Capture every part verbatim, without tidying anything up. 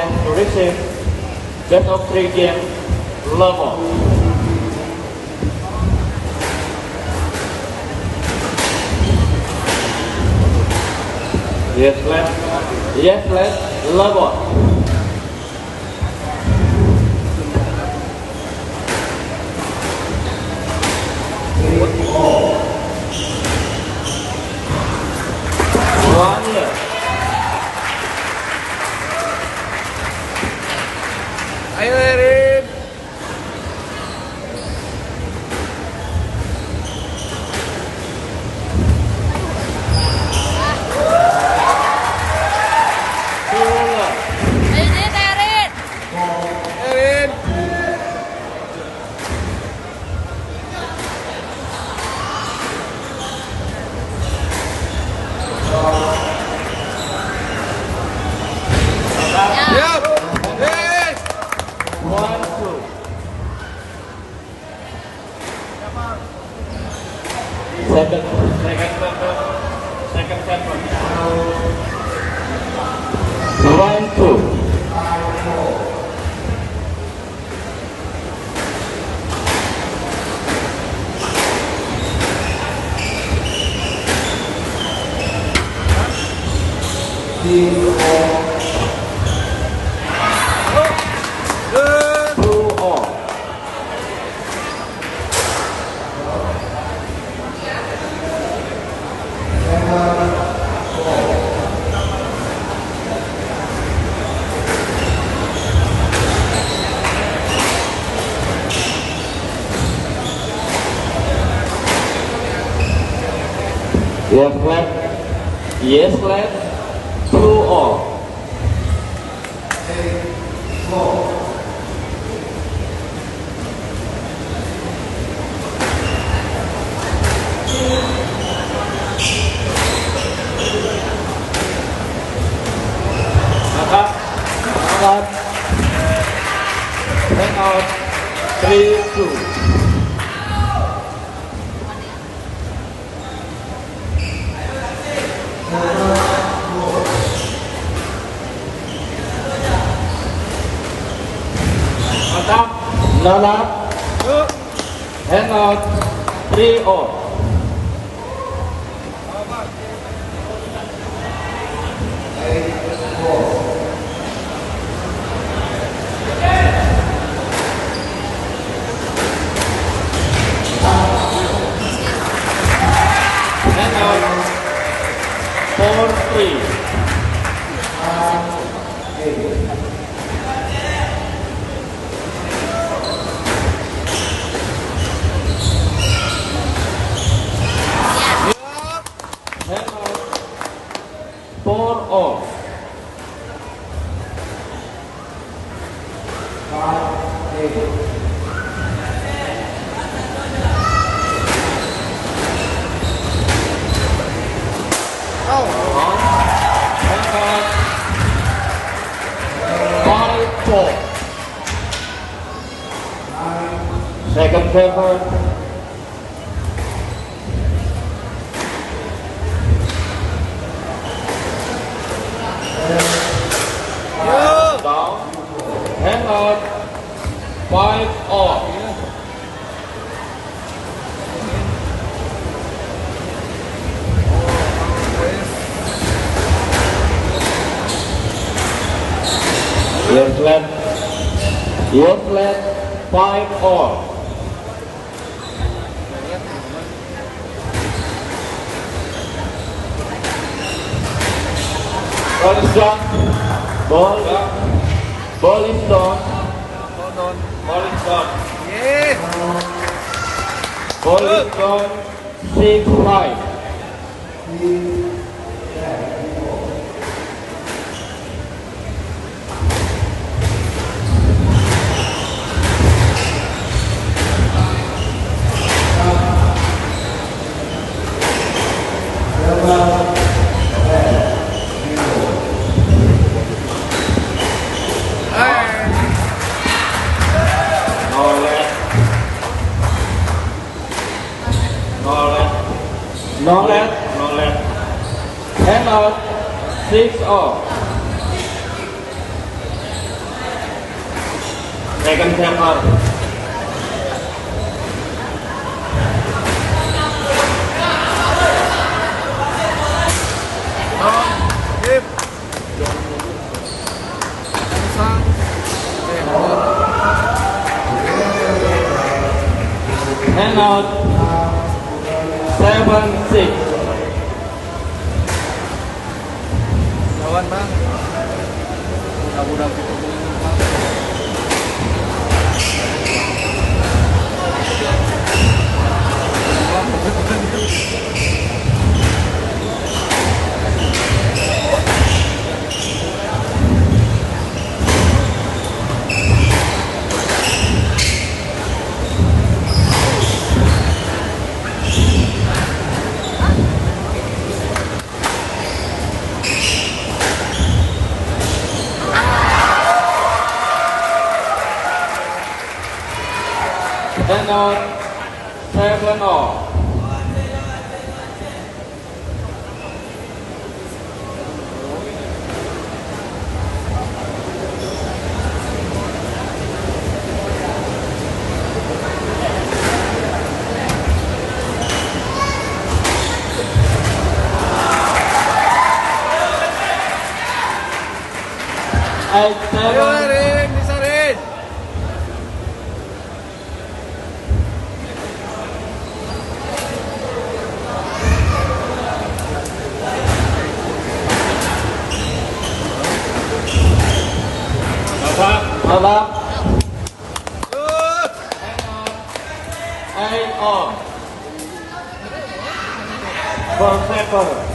To receive, best of three game, Lobo. Yes, left. Yes, left. Lobo. One left. Ayo, Erin. Ayo, Erin. Erin. Yap. Hey. One, two. Second, second, second, second. One, two. Two all. Yes, left. Yes, left. Two all. Mantap. Mantap. Hang out. Three, two. Mantap. Lala. Hang out. Three all. Hang out. Four three. Hang out. Four all. Five four. Second quarter. Down. Hang out. Five all. Yes, left. Yes, left. Five all. Ball is gone. Ball, ball is gone. Ball is gone. Ball is gone. Six five. No left. No left. No left. Hang out. Six all. Second server. Hand out. Seven six. Lawan, Bang. Mudah-mudahan kita boleh menang. Tenor, seven all. Ayo, Rin, bisa, Rin. Babak. Babak. Eight all. Ball seven.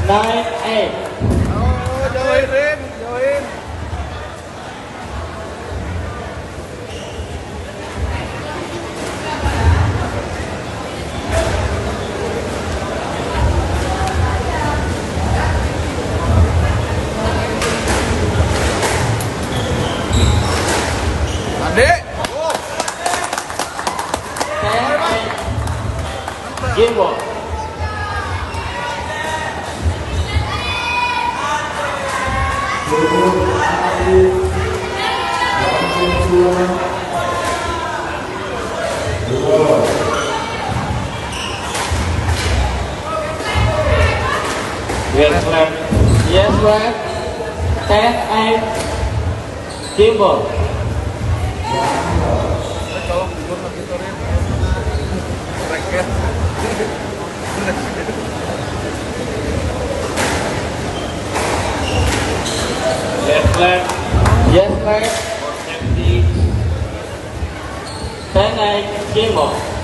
Nine eight. Oh, join, Rin, join. Adik. Game ball. Yes, ref. Yes, ref. Ten eight. Game ball. Left flag. Yes, flag. Safety. Ten eight, game ball.